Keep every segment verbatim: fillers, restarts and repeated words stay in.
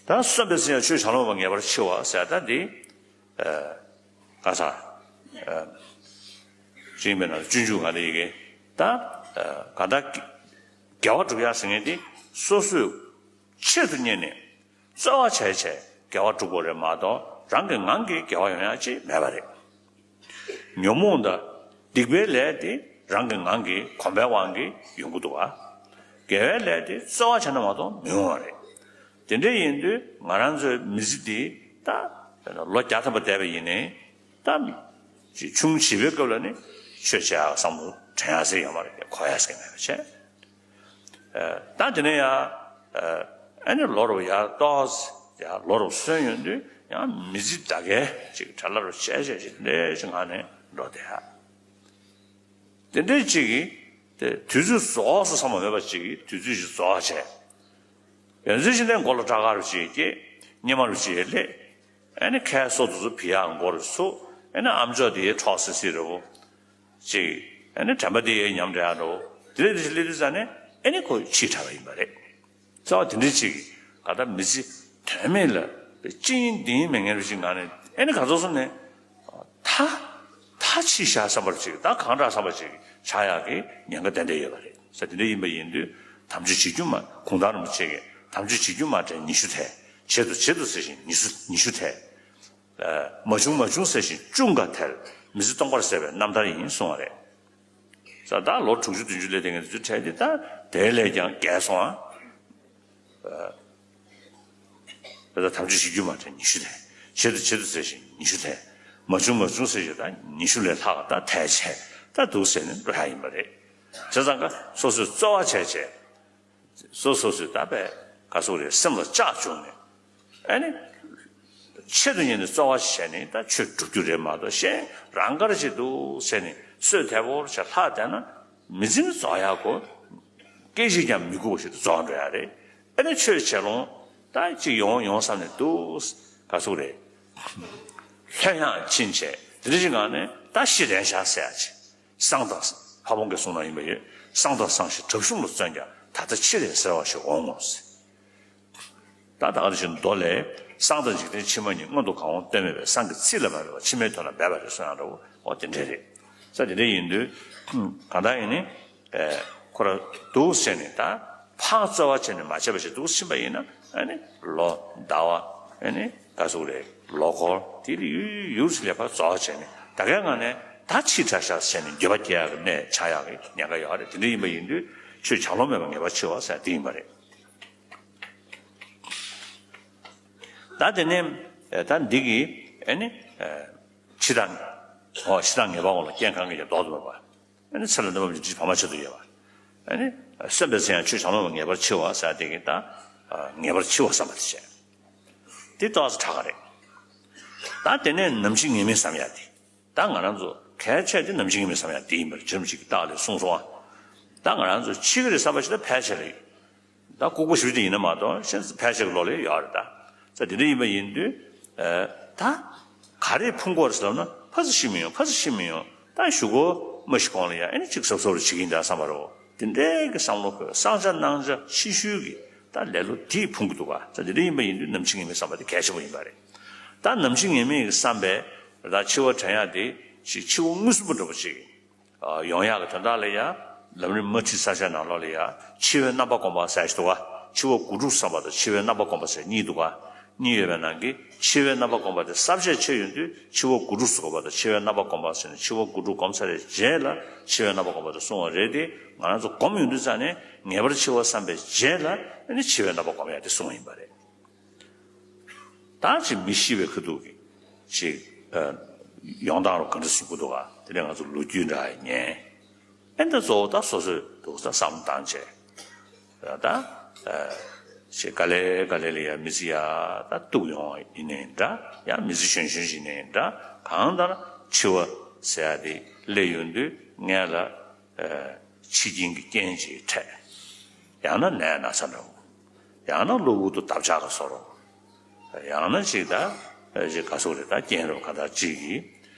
ད་གསོན་པའི་ཚེ་ཡང་ཆོས་བྱ་ལོང་བ་ངེས་པར་འཆི་བ་ཟེར་ད་འདི། ཨ་ག་ས། ཨ་ཅིང་མེད་ན་སྤྱོད་འཇུག་ག་ལ་ཡི་གེ་ད། ཨ་ག་ད་དགེ་བ་སྒྲུབ་ཡ་ཟེར་མཁན་འདི་སོ་སོའི་ཆེད་དུ་གཉེར་ནས་རྩོལ་བ་བྱས་བྱས་དགེ་བ་སྒྲུབ་དགོས་རེད་མ་གཏོགས་རང་གི་ངང་གིས་དགེ་བ་ཡོང་ཡ་ཅིག་མེད་པ་རེད། ཉོན་མོངས་དང་སྡིག་པའི་ལས་དེ་རང་གི་ངང་གིས་གོམས་པའི་དབང་གིས་ཡོང་གི་འདུག་ག་དགེ་བའི་ལས་དེ་རྩོལ་བ་བྱས་ན་མ་གཏོགས་མི་ཡོང་བ་རེད། དེ་འདྲ་ཡིན་དུས་ང་རང་ཚོའི་མི་ཚེ་འདི་ད་ལོ་བརྒྱ་ཐམ་པ་བསྡད་པ་ཡིན་ནའི་ད་ཅིག་ཆུང་བྱིས་པའི་སྐབས་ལ་ནི་ཆོས་བྱེད་ཡག་བསམ་བློ་དྲན་ཡག་ཟེར་ཡོད་མ་རེད། གོ་ཡག་ཟེར་མེད་པ་བྱས། ད་དེ་ནས་ཡང་ཨ་ནི་ལོ་རུ་ཡར་ཏོག་ཙམ་ཡར་ལོ་རུ་སོན་ཡོང་དུས་ཡང་མི་ཚེ་ད་གའི་ཅིག་གྲྭ་ལ་རུ་བྱས་བྱས་ཅིག་འདྲ་ཞིག་ངང་ནས་འགྲོ་བསྡད་ཡ། དེ་འདྲའི་ཅིག་གིས་དེ་དུས་ཚོད་རྫོགས་སུ་བསམ་པ་མེད་པ་ཅིག་གིས་དུས་ཚོད་ཞིག་རྫོགས་བྱས། ཡོན་ཚུལ་ཞིག་ནས་མགོ་ལ་སྐྲ་དཀར་རུ་ཅིག་སྐྱེས། སྙེ་མ་རུ་ཅིག་སླེབས། ཨ་ནི་ཁའི་སོ་དུ་ཚོ་བི་ཡག་མགོ་རུ་ཚུགས། ཨ་ནི་ཨམ་ཅོག་དེ་འཕྲོག་སི་སི་རུ་ཅིག་ཨ་ནི་དྲན་པ་དེ་ཡས་ཉམས་འདྲ་ཡག་འགྲོ། དེ་ལས་དེ་ཞིག་སླེབས་དུས་ཙ་ནས་ཨ་ནི་ཁོ་ཕྱིས་དྲགས་པ་ཡིན་པ་རེད། རྩ་བ་དེ་འདྲའི་ཅིག་ག་ད་མི་ཚེ་དོན་མེད་ལ་ཅི་ཡིན་འདི་ཡིན་མེད་ངེས་པ་ཅིག་ངང་ནས་ཨ་ནི་ག་ཚོད་སོང་ནས་ད་ད་ཕྱིས་བཞག་བསམ་པར་ཅིག་ད་གང་དྲག་བསམ་པ་ཅིག་ཆགས་ཡག་གི་ཉེན་ཁ་ཏན་ཏན་ཡོད་པ་རེད། ས་དེ་འདྲ་ཡིན་པ་ཡིན་དུས་དམ་ཆོས་བྱེད་རྒྱུ་མ་གུང་ཐང་རིན་པོ་ཆེ་གིས་དམ་ཆོས་བྱེད་རྒྱུ་མ་དྲན་ཉི་ཤུ་ཐལ། བྱེད་དོ་བྱེད་དོ་ཟེར་བཞིན་ཉི་ཤུ་ཉི་ཤུ་ཐལ། མ་བྱུང་མ་བྱུང་ཟེར་བཞིན་བཅུ་འགའ་ཐལ། མི་ཚེ་སྟོང་པར་ཟད་པའི་རྣམ་ཐར་ཡིན་གསུང་བ་རེད། ས་ད་ལོ་དྲུག་ཅུ་བདུན་ཅུ་སླེབས་དེ་ངས་འདི་ཚོ་འཕྲད་དེ་ད་དེ་ལས་ཀྱང་རྒས་སོང་ཨ། ད་ལྟ་དམ་ཆོས་བྱེད་རྒྱུ་མ་དྲན་ཉི་ཤུ་ཐལ། བྱེད་དོ་བྱེད་དོ་ཟེར་བཞིན་ཉི་ཤུ་ཐལ། མ་བྱུང་མ་བྱུང་ཟེར་བཞིན་ད་ཉི་ཤུ་ལས་ལྷག་ད་ཐལ་བྱས་ད་འདུག་ཟེར་ནས་འགྲོ་ཡ་ཡིན་པ་རེད། བྱས་ཙང་ཀ་སོ་སོས་རྩོལ་བ་བྱས་བྱས། སོ་སོ་སོའི་ད་པས་ག་སོག་རེད་སེམས་ལ་ལྕག་བཅུག་ནས་ཨ་ནི་ཆེད་དུ་གཉེར་ནས་རྩོལ་བ་བྱས་ནས་ད་ཆོས་སྒྲུབ་རྒྱུ་རེད་མ་གཏོགས་གཞན་རང་དགར་བྱེད་འདུག་ཟེར་ནས་སོས་དལ་པོར་བྱས་ལྷག་བསྡད་ན་མི་ཚེ་ནི་རྫོགས་ཡག་གོ། སྐད་ཅིག་ཀྱང་མི་དགོས་པ་ཞིག་ཏུ་རྫོགས་འགྲོ་ཡག་རེད། ཨ་ནི་ཆོས་བྱེད་ལོང་ད་ཅིག་ཡོང་ཡོང་བསམ་ནས་འདུག་ག་སོག་རེད། ལྷོད་ཡངས་ཕྱིན་བྱས་དེ་འདྲ་ཞིག་ངང་ནས་ད་ཤི་རན་ཤག་ཟེར་ཡག་ཅིག་སང་དང་ཕ་བོང་གི་གསུང་ན་ཡིན་པ་ཡོད། སང་དང་སང་ཞིག་དྲག་ཤུམ་ལ་བརྩོན་ཀྱང་ད་ལྟ་ཕྱི་ལས་ཟེར་བ་ཞིག་འོང་ངོ་ཟེར། ད་ད་ག་ནང་བཞིན་མདོ་ལས་སང་དང་འཇིག་རྟེན་ཕྱི་མ་གཉིས་སྔོན་དུ་གང་འོང་གཏན་མེད་པས་སང་གི་ཚིག་ལ་མ་འབད་པར་ཕྱི་མའི་དོན་ལ་འབད་པ་རེད་གསུང་ཡང་འདྲ་བོ་འོ་དེ་འདྲས་རེད། ས་དེ་འདྲས་ཡིན་དུས་གང་ལྟར་ཡིན་ནི་ཁོ་ར་འདུག་ཟེར་ནས་ད་ཕར་རྩོལ་བ་བྱས་ནས་མ་བྱས་པ་ཞིག་འདུག་ཕྱིན་པ་ཡིན་ན་ཨ་ནི་ལོ་ཟླ་བ་ཨ་ནི་ག་ཟུག་རེད་ལོ་འཁོར་དེ་ལ་ཡུལ་ཡུལ་ཞིག་ལས་ཕར་རྩོལ་བ་བྱས་ནས་ད་གའི་ངང་ནས་ད་ཕྱིས་དྲག་ཤག་ཟེར་ནས་འགྱོད་པ་སྐྱེ་ཡག་གི་གནས་ཆགས་ཡག་གི་ཉེན་ཁ་ཡོད་རེད། དེ་འདྲ་ཡིན་པ་ཡིན་དུས་ཆོས་བྱ་ལོང་མེད་པ་ངེས་པར་འཆི་བ་ཟེར་དེ་ཡིན་པ་རེད། ད་དེ་ནས་ད་འདི་གི་ཨ་ནི་ཕྱི་དང་འོ་ཕྱི་དང་ངེས་པ་འོང་ལ་རྐྱེན་གང་གིས་ཀྱང་ལྡོག་ཏུ་མེད་པ། ཨ་ནི་ཚེ་ལ་གནོད་པ་མི་འཇིགས་བར་མ་ཆད་དུ་ཡོད་པ། ཨ་ནི་གསོན་པའི་ཚེ་ཡང་ཆོས་བྱ་ལོང་བ་ངེས་པར་འཆི་བ་ཟེར་དེ་གི་ད་ངེས་པར་འཆི་བ་བསམ་པ་དེ་བྱས། དེ་ཏོག་ཙམ་དྲག་ག་རེད། ད་དེ་ནས་ནམ་འཆི་ངེས་མེད་བསམ་ཡ་དེ། ད་ང་རང་ཚོ་གལ་ཆེ་དེ་ནམ་འཆི་ངེས་མེད་བསམ་ཡ་དེ་ཡིན་པར་ཇི་རིམ་ཞིག་གི་རྟགས་ལས་གསུངས་སོང་ཨ། ད་ང་རང་ཚོ་འཆི་གི་རེད་བསམ་པ་ཞིག་ད་ཕལ་ཆེར་རེད། ད་ལྐུགས་པ་ཞུ་རྒྱུ་ཡིན་ན་མ་གཏོགས་གཞན་ཕལ་ཆེར་གྱི་བློ་ལ་ཡོད་རེད་ད། ས་དེ་འདྲ་ཡིན་པ་ཡིན་དུས། ད་ག་རེ་ཕུང་གི་ཡོད་རེད་ཟེར་ལབ་ན་ཕ་ཚ་ཤི་མི་ཡོང་ཕ་ཚ་ཤི་མི་ཡོང་ད་གཞུག་གུ་མ་ཤི་གོང་ལ་ཡ་ཨེ་ནི་གཅིག་གཟབ་གཟབ་རུ་བྱེད་ཀྱི་ཡིན་ད་བསམ་པ་རེད། དེ་འདྲའི་གི་བསམ་བློ་གི་བསགས་བྱ་གནང་བྱ་ཤི་ཤུལ་གི་ད་ལེ་ལོ་དེས་ཕུང་གི་འདུག་ག་ས་དེ་འདྲ་ཡིན་པ་ཡིན་དུས་ནམ་འཆི་ངེས་མེད་བསམ་པ་དེ་གལ་ཆེན་པོ་ཡིན་པ་རེད། ད་ནམ་འཆི་ངེས་མེད་ཀྱི་བསམ་པས་ད་འཆི་བ་དྲན་ཡ་དེ་ཞིག་འཆི་བ་མངོན་སུམ་པ་འདྲ་པོ་ཅིག་ཡོང་ཡག་གི་དོན་དག་ལ་ཡང་ལམ་རིམ་མ་ཁྲིད་ས་ཆ་ནང་ལོགས་ལ་ཡང་འཆི་བའི་རྣམ་པ་སྒོམ་པ་ཟེར་ཞིག་འདུག་ག་འཆི་བ་དགུ་ཕྲུགས་བསམ་པ་དང་འཆི་བའི་རྣམ་པ་སྒོམ་པ་ཟེར་གཉིས་འདུག་ག་གཉིས་ཡོད་པའི་ནང་གི་འཆི་བའི་རྣམ་པ་སྒོམ་པ་དེ་ས་བཅད་ཆེ་ཡོང་དུས་འཆི་བ་དགུ་ཕྲུགས་སུ་སྒོམ་པ་དང་འཆི་བའི་རྣམ་པ་སྒོམ་པ་ཟེར་ནས་འཆི་བ་དགུ་ཕྲུགས་སྒོམ་ཚར་བའི་རྗེས་ལ་འཆི་བའི་རྣམ་པ་སྒོམ་པ་དེ་གསུང་བ་རེད་དེ། ང་རང་ཚོ་སྒོམ་ཡོང་དུས་ཙང་ནས་ངེས་པར་འཆི་བ་བསམ་པའི་རྗེས་ལ་ནི་འཆི་བའི་རྣམ་པ་སྒོམ་ཡ་དེ་གསུང་བ་ཡིན་པ་རེད། ད་ཅིག་མི་ཤི་བའི་ཁ་ཐུག་གི་ཅིག་ཨ་ཡོང་སྟངས་རུ་ག་འདྲ་ཞིག་གི་འདུག་ག་དེ་ནས་ང་ཚོ་ལོ་རྒྱུས་འདྲ་ཉན། ཨེ་འདི་གཙོ་བོ་ད་སོ་སོས་འདུག་ས་བསམ་བློ་བཏང་བྱས། ད་ཨ་ཅིག་ག་ལེ་ག་ལེ་ལ་ཡ་མི་ཚེ་ཡ་ད་གཏུག་ཡོང་བ་ཡིན་ནའི་འདྲ་ཡང་མི་ཚེ་གཞོན་གཞོན་ཞིག་ཡིན་ནའི་འདྲ་གང་ལྟར་འཆི་བ་ཟེར་ཡ་དེ་སླེབས་ཡོང་དུས་སྔོན་ལ། འཆི་རྐྱེན་གྱི་རྐྱེན་ཅིག་འཕྲད། ཡང་ན་ནད་ན་ཚ་འདྲ་བོ། ཡང་ན་གློ་བུར་དུ་འདབ་ཆགས་ཀྱི་བཟོ་འདྲ་བོ། ཡང་ན་ཅིག་ད་ཅིག་ག་ཟེར་རེད་ད་རྐྱེན་རབ་ག་ད་ཅིག་གིས་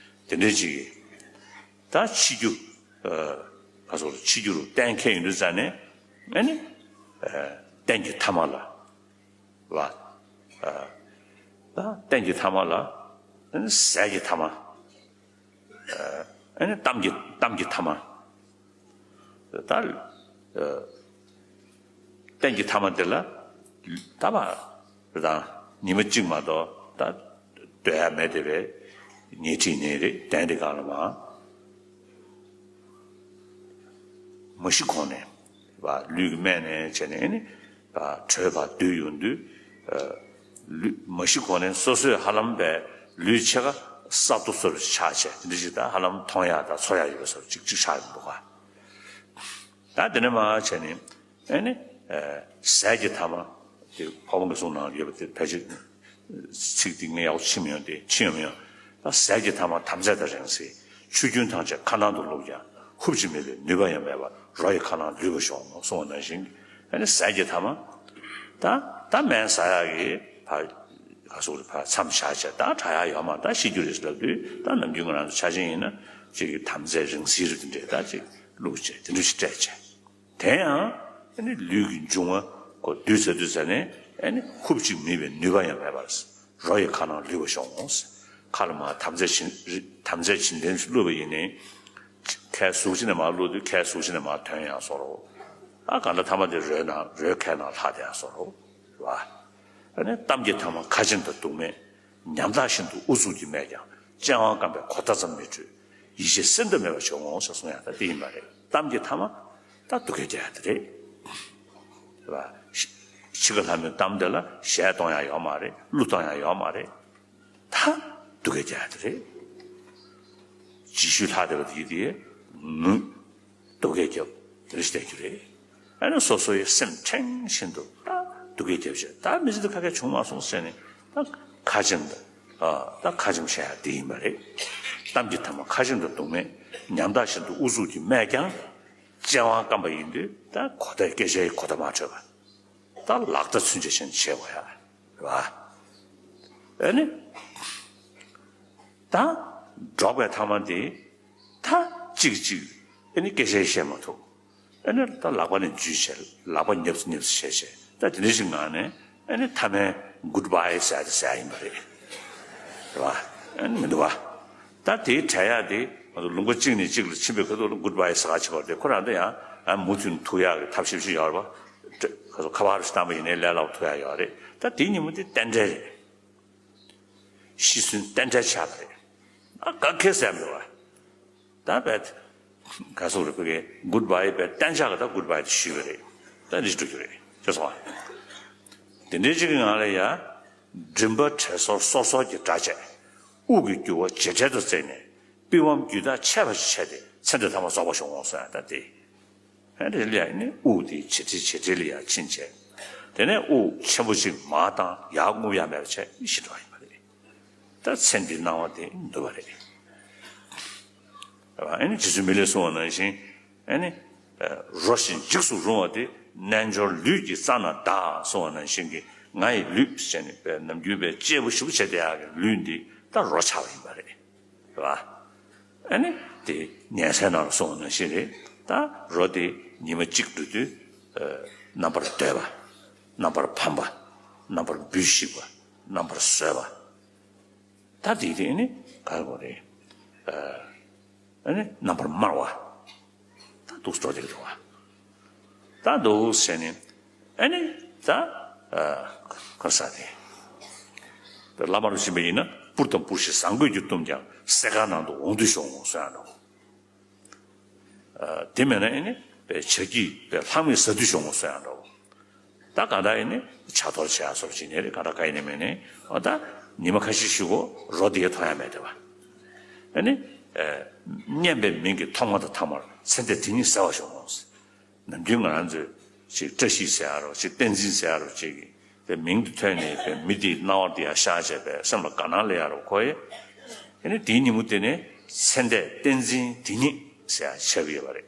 དེ་འདྲའི་ཅིག་གིས་ད་འཆི་རྒྱུ་ག་ཟེར་རེད་འཆི་རྒྱུ་རུ་གཏན་འཁེལ་ཡོང་དུས་ཙ་ནས་ཨ་ནི་གཏན་གྱི་ཐ་མ་ལ་བ། ད་རྟེན་གྱི་ཐ་མ་ལ་ཟས་ཀྱི་ཐ་མ། ཨ་ནི་གཏམ་གྱི་གཏམ་གྱི་ཐ་མ། ད་རྟེན་གྱི་ཐ་མ་དེ་ལ་ད་མ་དང་ཉི་མ་གཅིག་མ་གཏོགས་ད་སྡོད་ཡ་མེད་དེ་བས། ཉལ་ཁྲིད་ནས་རེད། གདན་དེ་གང་ལ་མ་མ་ཤི་གོང་ནས་བ་ལུས་ཀྱི་སྨད་ནས་བྱས་ནས་ནི་བྲོས་པ་སྡོད་ཡོང་དུས། ལུས་མ་ཤི་གོང་ནས་སོ་སོས་ཧ་ལམ་པའི་ལུས་ཕྱེད་ཀ་ས་རྡོ་སོར་ཆགས་བྱས། དེ་འདྲ་ཞིག་ད་ཧ་ལམ་མཐོང་ཡག་དང་ཚོར་ཡག་ཡོད་པ་སོར་ཅིག་ཅིག་ཆགས་ཡོང་འདུག་ག་ད་དེ་ནས་མ་བྱས་ནས་ཨེ་ནི་ཟས་ཀྱི་ཐ་མ་དེ་འཕགས་པ་གི་གསུང་ནང་ཡོད་པ་དེ་ཕལ་ཆེར་ཚིག་དེ་ངས་ཡག་པོ་ཕྱིན་མི་ཡོང་དེ་ཕྱིན་ཡོང་མི་ཡོང་། ད་ཟས་ཀྱི་ཐ་མ་དམ་རྫས་དང་རིང་བསྲེལ། ཆུ་རྒྱུན་ཐམས་ཅད་ཁ་ནང་དུ་བླུགས་ཀྱང་ཧུབ་ཅིག་མེད་པའི་ནུས་པ་ཡང་མེད་པར་རོ་ཡི་ཁ་ནང་ལུས་པ་ཤོག་གསུངས་པ་ནང་བཞིན། ཨེ་ནི་ཟས་ཀྱི་ཐ་མ་ད་ད་སྨན་ཟ་ཡག་གི་ཕ་ག་སོགས་ཕ་མཚམས་བཞག་བྱས་ད་དྲག་ཡག་ཡོད་མ་ད་ཤི་རྒྱུ་རེད་ལབ་དུས། ད་ནམ་རྒྱུན་ང་རང་ཚོ་ཆ་ཆེན་ཡིན་ན་ཅིག་གི་དམ་རྫས་རིང་བསྲེལ་རེད། དེ་འདྲས་ད་ཅིག་བླུགས་བྱས་དེ་འདྲ་ཞིག་སྤྲད་བྱས། དེ་ཡང་ཨ་ནི་ལུས་ཀྱི་འབྱུང་བ་ཁོ་བསྡུས་ཚར་དུས་ཙ་ནས་ཨ་ནི་ཧུབ་ཅིག་མེད་པའི་ནུས་པ་ཡང་མེད་པར་རོ་ཡི་ཁ་ནང་ལུས་པ་ཤོག་འོང་། ཁ་ལ་མ་དམ་རྫས་བྱིན་དམ་རྫས་བྱིན་ལྡན་ཞིག་བླུགས་པ་ཡིན་ནའི། ཁའི་གཟུགས་ཅན་ནས་མ་བླུགས་དུས་ཁའི་གཟུགས་ཅན་ནས་མ་ཐོན་ཡང་སོ་རོ། ཨ་གང་ལྟར་ཐ་མ་དེ་རོའི་ནང་རོའི་ཁའི་ནང་ལྷག་དེ་ཡང་སོ་རོ། རེད་བ། ཨ་ནི་གཏམ་གྱི་ཐ་མ་ཁ་ཆེམས་དང་སྡུག་སྨྲས། ཉམ་ཐག་བཞིན་དུ་ཨུ་ཚུགས་ཀྱིས་སྨྲས་ཀྱང་སྤྱན་དབང་རྐང་པའི་གོ་བརྡ་ཙམ་མི་འཕྲོད། ཡིད་ཆེས་སེམས་གཏམ་མེད་པར་བྱུང་ངོ་ཞེས་གསུང་ཡང་ད་དེ་ཡིན་པ་རེད། གཏམ་གྱི་ཐ་མ་ད་སྡུག་སྐད་རྒྱག་ཡ་དེ་རེད། རེད་བ། འཆི་ཁ་ལྷ་མོའི་གཏམ་དེ་ལ་ཞལ་གཏོང་ཡ་ཡོད་མ་རེད། གླུ་གཏོང་ཡ་ཡོད་མ་རེད། ད་སྡུག་སྐད་རྒྱག་ཡ་དེ་རེད། རྗེས་ཤུལ་ལྷག་བསྡད་པ་དེ་དེ་ངུ། སྡུག་སྐད་རྒྱབ། དེ་འདྲ་ཞིག་བསྡད་རྒྱུ་རེད། ཨ་ནི་སོ་སོ་ཡི་སེམས་ཕྲེང་བཞིན་དུ་ད་སྡུག་སྐད་རྒྱབ་བྱས། ད་མི་ཚེ་འདི་ཁ་ཁ་བྱུང་མ་སོང་ཟེར་ནས་ད་ཁ་ཆེམས་དང་ཨ་ད་ཁ་ཆེམས་བཤད་ཡ་དེ་ཡིན་པ་རེད། གཏམ་གྱི་ཐ་མ་ཁ་ཆེམས་དང་སྡུག་སྨྲས། ཉམ་ཐག་བཞིན་དུ་ཨུ་ཚུགས་ཀྱིས་སྨྲས་ཀྱང་སྤྱན་དབང་རྐང་པ་ཡིན་དུས་ད་གོ་བརྡ་སྐད་ཆའི་གོ་བརྡ་མ་འཕྲོད་པ། ད་ལག་བརྡ་ཚུན་ཆད་བྱས་ནས་བྱེད་དགོས་ཡ་རེད་བ། ཨ་ནི། ད་སྒྲོག་པའི་ཐ་མ་དེ་ད་གཅིག་གཅིག་ཨ་ནི་སྐད་ཆ་བཤད་མ་ཐུབ། ཨ་ནི་ད་ལག་པ་ནས་འཇུས་བྱས་ལག་པ་ཉབ་སེ་ཉབ་སེ་བྱས་བྱས་ད་དེ་འདྲ་ཞིག་ངང་ནས་ཨ་ནི་མཐའ་མའི་གུཌ་བྷའི་ཟེར་ཡ་དེ་ཟེར་ཡ་ཡིན་པ་རེད། རེད་བ། ཨ་ནི་མི་འདུག་བ། ད་དེའི་བྲལ་ཡག་དེ་ང་ཚོ་ལུང་པ་གཅིག་ནས་གཅིག་ལ་ཕྱིན་པའི་ཁ་ཐུག་ལ་གུཌ་བྷའི་ཟེར་ག་བྱེད་པ་དེ་ཁོ་རང་ད་ཡང་ཨ་མུ་མཐུད་ཐུག་ཡག་གི་ཐབས་ཤེས་ཤིག་ཡོད་རེད་བ། ཁ་ཚོ་ཁ་པར་ཞིག་བཏང་པ་ཡིན་ནའི་ལས་སླ་པོ་ཐུག་ཡག་ཡོད་རེད། ད་དེའི་ཉིན་མོ་དེ་རྟེན་འབྲེལ་རེད། ཤི་གསོན་རྟེན་འབྲེལ་ཆགས་པ་རེད། ཨ་ག་ཁེ་ཟེར་མི་བ། ད་བས་ག་སོག་རེད་བོད་སྐད་གུཌ་བྷའི་བས་གཏན་འཇགས་ཀྱི་ད་གུཌ་བྷའི་དེ་ཞུས་པ་རེད། ད་འདི་འགྲོ་རྒྱུ་རེད་ཅེས་སོང་བ། དེ་འདྲའི་ཅིག་གི་ངང་ལ་ཡ། མགྲིན་པ་བྲལ་སོར་སོར་སོར་གྱི་སྒྲ་བཅས། དབུགས་ཀྱི་རྒྱུ་བ་ཇེ་བྲལ་དུ་བརྩེགས་ནས་པི་ཝང་རྒྱུད་དག་ཆད་པ་ཞིག་བྱས་ཏེ་ཚེ་འདི་ཐ་མ་རྫོགས་པ་བྱུང་ངོ་གསུངས་ཡ་ད་དེ། ཧན་རེ་ལ་ཡ་ནི་དབུགས་དེ་ཇེ་ཆེ་ཇེ་ཆེ་ལ་ཡ་ཕྱིན་བྱས། དེ་ནས་དབུགས་ཆེན་པོ་ཅིག་མར་བཏང་ཡར་རྔུབ་ཡ་མེད་པ་བྱས་ཤི་འགྲོ་བ་ཡིན་པ་རེད། ད་ཚེ་འདིའི་སྣང་བ་དེ་འདུལ་བ་རེད། ཨ་ནི་རྗེ་བཙུན་མི་ལས་གསུངས་པ་ནང་བཞིན་ཨ་ནི་རོ་བཞིན་འཇིགས་སུ་རུང་བ་དེ་རྣལ་འབྱོར་ལུས་ཀྱི་རྩ་ན་གདའ་གསུངས་པ་ནང་བཞིན་གྱི་ང་ཡི་ལུས་ཟེར་ནས་པའི་ནམ་རྒྱུན་པའི་གཅེར་བུ་ཞིག་བྱས་བསྡད་ཡག་གི་ལུས་འདི་ད་རོ་ཆགས་པ་ཡིན་པ་རེད། རེད་བ། ཨ་ནི་དེ་ཉན་སའི་ནང་ལ་སོང་བ་ནང་བཞིན་རེད། ད་རོ་དེ་ཉི་མ་གཅིག་འགྲོ་དུས་རྣམ་པར་འདོད་པ། རྣམ་པར་ཕམ་པ། རྣམ་པར་འབུ་ཤིག་པ། རྣམ་པར་ཟོས་པ། ད་དེ་དེ་ནི་ག་རེ་གོ་རེད། ཨ་ནི་རྣམ་པར་དམར་བ། ད་འདུག་སྤྲོ་བསྡད་འདུག་བ། ད་འདུག་ཟེར་ནས་ཨ་ནི་ད་ག་ས་དེ། བླ་མ་རུ་ཕྱིན་པ་ཡིན་ན་སྤུར་དང་སྤུར་ཞིང་བཟང་གོས་ཀྱིས་བཏུམས་ཀྱང་སྲེད་མཁར་ནང་དུ་འོང་དུས་ཤོག་ངོ་གསུངས་ཡ་འདུག་དེ་མེད་ན་ཨ་ནི་བྱ་སྐྱིད་ལྷག་མེད་ཟ་དུས་ཤོག་ངོ་གསུངས་ཡ་འདུག་ད་གང་ལྟར་ཡིན་ནི་བྱ་གཏོར་བྱེད་ཡ་སོགས་བྱེད་ནི་རེད། གང་ལྟར་ག་ཡིན་ནི་མིན་ནི་ཨ་ད་ཉི་མ་ཁ་ཤས་ཤིག་གོ་རོ་དེ་ཡ་མཐོང་ཡ་མེད་དེ་བ། ཨ་ནི་སྙན་པའི་མིང་གིས་ཐོག་མ་དང་ཐ་མར་ཚེ་འདས་དེ་ཉིད་གསལ་བར་ཤོག་ངོ་། ནམ་རྒྱུན་ང་རང་ཚོས་ཅིག་བཀྲ་ཤིས་ཟེར་ཡ་རོ་ཅིག་བསྟན་འཛིན་ཟེར་ཡ་རོ་ཅིག་གི་དེ་མིང་དེ་ཐོས་ནས་དེ་མི་དེའི་རྣ་བར་དེ་ཡ་ཤར་བྱས་པའི་སེམས་ལ་དགའ་སྣང་སླེབས་ཡ་རོ་ཁོ་ཡེ། ཨ་ནི་དེའི་ཉིན་མོ་དེ་ནས་ཚེ་འདས་བསྟན་འཛིན་དེ་ཉིད་ཟེར་ཡ་ཆགས་ཀྱི་ཡོད་པ་རེད།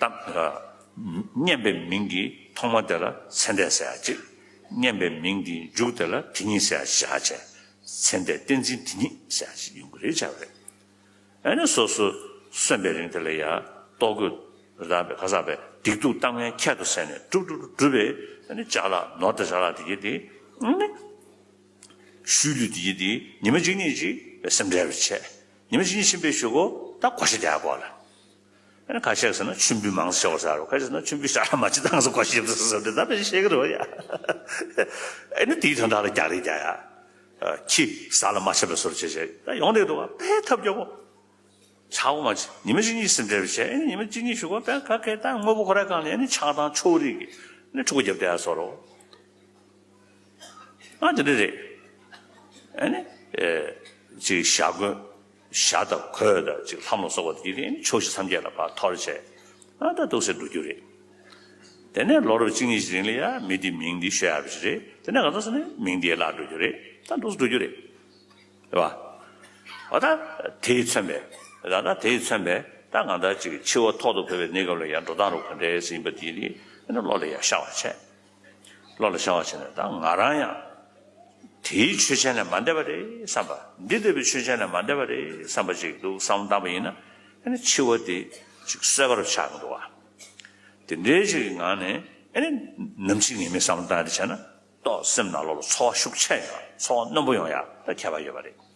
གཏམ། སྙན་པའི་མིང་གི་ཐོག་མ་དེ་ལ་ཚེ་འདས་ཟེར་ཡ་གཅིག་སྙན་པའི་མིང་གི་མཇུག་དེ་ལ་དེ་ཉིད་ཟེར་ཡ་བཞག་བྱས། ཚེ་འདས་བསྟན་འཛིན་དེ་ཉིད་ཟེར་ཡ་ཞིག་ཡོང་གི་རེད་བྱ་བ་རེད། ཨ་ནི་སོ་སོ་གསོན་པའི་རིང་དེ་ལ་ཡ་ལྟོ་གོས་རག་པའི་ཁ་སག་པའི་སྡིག་སྡུག་གཏམ་ངན་ཁྱད་དུ་བསད་ནས་སྒྲུབ་སྒྲུབ་སྒྲུབ་པའི་ཨ་ནི་ཅ་ལག་ནོར་དང་ཅ་ལག་དེ་གྱད་དེ་ཨ་ནི་ ཤུལ་ལུས་དེ་ཡི་དེ་ཉི་མ་གཅིག་གཉིས་ཅིག་སེམས་ཁྲལ་བྱས། ཉི་མ་གཅིག་གཉིས་ཕྱིན་པའི་གཞུག་གུ་ད་བཀའ་ཤག་རྒྱག་དགོས་ལ། ཨ་ནི་ཁ་ཤས་ཟེར་ན་མཆོད་འབུལ་མང་ཙམ་ཤོག་ཟེར་རོ། ཁ་ཤས་ཟེར་ན་མཆོད་འབུལ་ཞག་མ་ཅི་བཏང་ཟེར་བཀའ་ཤག་ཟེར་ཟེར་དེ་ད་དཔེ་བཤད་གི་རེད་ཡ། ཨ་ནི་དེའི་དོན་དག་ལ་རྒྱག་རེས་རྒྱག་ཡ། ཁྱི་ས་ལ་མ་ཆགས་པའི་བཟོ་བྱས་བྱས་ད་ཡོང་བསྡད་འདུག་བ། དཔེ་ཐབས་སྐྱོ་པོ། ཆག་སྒོ་མ་ཆེ་ཉི་མ་གཅིག་གཉིས་སེམས་ཁྲལ་བྱས། ཨ་ནི་ཉི་མ་གཅིག་གཉིས་ཞུ་གོ་པས་ག་གེ་ད་དངོས་པོ་ཁོ་རའི་སྒང་ལ་ཨ་ནི་ཆག་དང་ཕྱོགས་རིས་ཀྱི་ཨ་ནི་ཕྲུ་གུ་རྒྱབ་བསྡད་ཡ་བཟོ་རོ། ཨ་དེ་འདྲ་རེད། ཨ་ནི་ཨེ་ཅིག་ཞྭ་གོས་ཞྭ་དང་གོས་དང་ཅིག་ལྷམ་ལ་སོགས་པ་དེ་དེ་ཨ་ནི་ཕྱོགས་བཞི་མཚམས་བརྒྱད་ལ་ཕར་འཐོར་བྱས། ཨ་ད་འདུག་སེ་འགྲོ་རྒྱུ་རེད། དེ་ནས་ལོ་རབས་གཅིག་གཉིས་ཀྱི་རིང་ལ་ཡ་མི་དེ་མིང་འདི་ཤོད་ཡ་བ་ཞིག་རེད། དེ་ནས་ག་ཚོད་སོང་ནས་མིང་འདི་བརླག་འགྲོ་རྒྱུ་རེད། ད་འདུག་སེ་འགྲོ་རྒྱུ་རེད། རེད་བ། འོ་ད་དེས་མཚོན་པའི་ད་ད་དེས་མཚོན་པའི་ད་ང་ད་ཅིག་འཆི་བ་ཐོག་ཏུ་བབས་པའི་གནས་སྐབས་ལ་ཡང་འགྲོ་སྟངས་རུ་ག་འདྲས་ཟིན་པ་དེ་ནི་ཨ་ནི་བློ་ལ་ཡང་ཤར་བ་བྱས། བློ་ལ་ཤར་བ་བྱས་ནས་ད་ང་རང་ཡང་དེའི་ཆོས་ཅན་ལས་མ་འདས་པ་རེད་བསམ་པ། འདི་ལྟ་བུའི་ཆོས་ཅན་ལས་མ་འདས་པ་རེད་བསམ་པ་ཅིག་འདུག་བསམ་བློ་བཏང་པ་ཡིན་ན་ཨ་ནི་འཆི་བ་དེ་ཅིག་གསོད་པ་རུ་ཆགས་ཀྱི་འདུག་བ། དེ་འདྲའི་ཞིག་གི་ངང་ནས་ཨ་ནི་ནམ་འཆི་ངེས་མེད་བསམ་བློ་བཏང་ཡ་དེ་བྱས་ན་ཏོག་སེམས་ནང་ལོགས་ལ་ཚོར་བ་ཤུགས་ཆེ་ཡོང་ཡ། ཚོར་བ་རྣོན་པོ་ཡོང་ཡ་ད་ཁྱད་པར་ཡོད་པ་རེད།